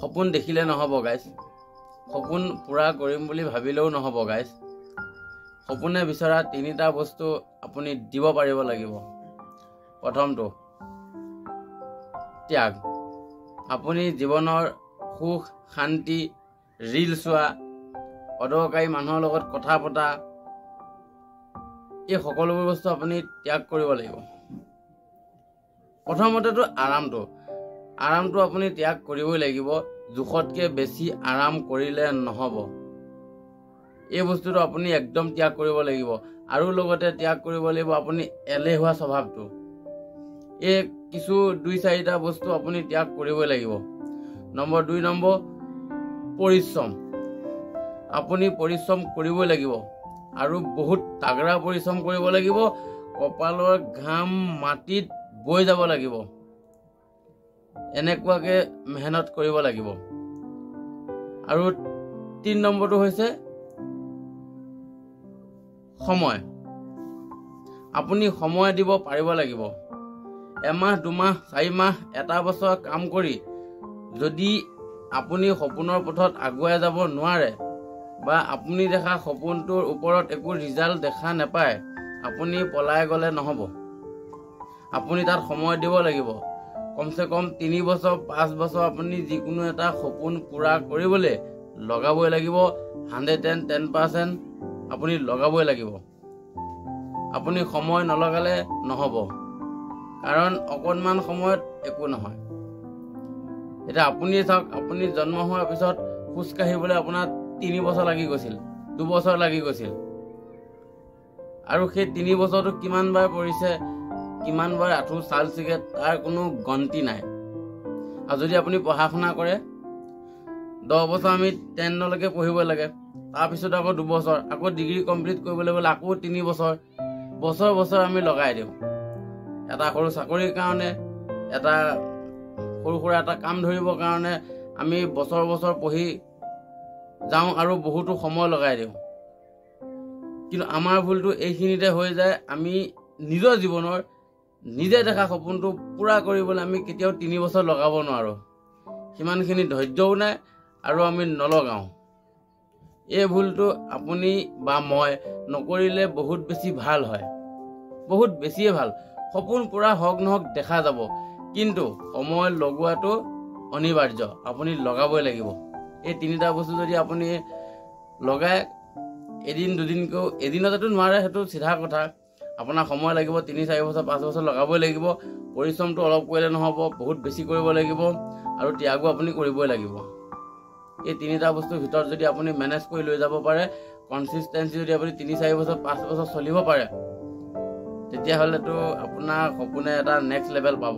সপোন দেখিলে নহ'ব গাইজ, সপোন পূৰা কৰিম বুলি ভাবিলেও নহ'ব গাইজ। সপোনে বিচৰা তিনিটা বস্তু আপুনি দিব পাৰিব লাগিব। প্ৰথমটো ত্যাগ। আপুনি জীৱনৰ সুখ শান্তি, ৰীল চোৱা, অদৰকাৰী মানুহৰ লগত কথা পতা, এই সকলোবোৰ বস্তু আপুনি ত্যাগ কৰিব লাগিব। প্ৰথমতেতো আৰামটো আপুনি ত্যাগ কৰিবই লাগিব। জোখতকৈ বেছি আৰাম কৰিলে নহ'ব। এই বস্তুটো আপুনি একদম ত্যাগ কৰিব লাগিব। আৰু লগতে ত্যাগ কৰিব লাগিব আপুনি এলেহুৱা স্বভাৱটো। এই কিছু দুই চাৰিটা বস্তু আপুনি ত্যাগ কৰিবই লাগিব। নম্বৰ 2 নম্বৰ পৰিশ্ৰম। আপুনি পৰিশ্ৰম কৰিবই লাগিব আৰু বহুত তাগৰা পৰিশ্ৰম কৰিব লাগিব। কপালৰ ঘাম মাটিত বৈ যাব লাগিব, এনেকুৱাকৈ মেহনত কৰিব লাগিব। আৰু 3 নম্বৰটো হৈছে সময়। আপুনি সময় দিব পাৰিব লাগিব। এমাহ, দুমাহ, 4 মাহ, এটা বছৰ কাম কৰি যদি আপুনি সপোনৰ পথত আগুৱাই যাব নোৱাৰে বা আপুনি দেখা সপোনটোৰ ওপৰত একো ৰিজাল্ট দেখা নাপায়, আপুনি পলাই গ'লে নহ'ব। আপুনি তাত সময় দিব লাগিব। কমচে কম 3 বছৰ, 5 বছৰ আপুনি যিকোনো এটা সপোন পূৰা কৰিবলৈ লগাবই লাগিব। 110% আপুনি লগাবই লাগিব। আপুনি সময় নলগালে নহ'ব, কাৰণ অকণমান সময়ত একো নহয়। এতিয়া আপুনি চাওক, আপুনি জন্ম হোৱাৰ পিছত খোজ কাঢ়িবলৈ আপোনাৰ 3 বছৰ লাগি গৈছিল, 2 বছৰ লাগি গৈছিল। আৰু সেই 3 বছৰটো কিমান বাৰ পৰিছে, কিমান বাৰ আঁঠু ছাল ছিগে, তাৰ কোনো গন্তি নাই। আৰু যদি আপুনি পঢ়া শুনা কৰে, 10 বছৰ আমি টেনলৈকে পঢ়িব লাগে, তাৰপিছত আকৌ 2 বছৰ, আকৌ ডিগ্ৰী কমপ্লিট কৰিবলৈ গ'লে আকৌ 3 বছৰ, বছৰ বছৰ আমি লগাই দিওঁ এটা সৰু চাকৰিৰ কাৰণে, এটা সৰু সুৰা এটা কাম ধৰিবৰ কাৰণে আমি বছৰ বছৰ পঢ়ি যাওঁ আৰু বহুতো সময় লগাই দিওঁ। কিন্তু আমাৰ ভুলটো এইখিনিতে হৈ যায়, আমি নিজৰ জীৱনৰ নিজে দেখা সপোনটো পূৰা কৰিবলৈ আমি কেতিয়াও 3 বছৰ লগাব নোৱাৰোঁ। সিমানখিনি ধৈৰ্যও নাই আৰু আমি নলগাওঁ। এই ভুলটো আপুনি বা মই নকৰিলে বহুত বেছি ভাল হয়, বহুত বেছিয়ে ভাল। সপোন পূৰা হওক নহওক দেখা যাব, কিন্তু সময় লগোৱাটো অনিবাৰ্য, আপুনি লগাবই লাগিব। এই তিনিটা বস্তু যদি আপুনি লগাই এদিন দুদিনকৈও, এদিনতেতো নোৱাৰে, সেইটো চিধা কথা। আপোনাৰ সময় লাগিব, 3-4 বছৰ, 5 বছৰ লগাবই লাগিব। পৰিশ্ৰমটো অলপ কৰিলে নহ'ব, বহুত বেছি কৰিব লাগিব আৰু ত্যাগো আপুনি কৰিবই লাগিব। এই তিনিটা বস্তুৰ ভিতৰত যদি আপুনি মেনেজ কৰি লৈ যাব পাৰে, কনচিষ্টেঞ্চি যদি আপুনি 3-4 বছৰ, 5 বছৰ চলিব পাৰে, তেতিয়াহ'লেতো আপোনাৰ সপোনে এটা নেক্সট লেভেল পাব।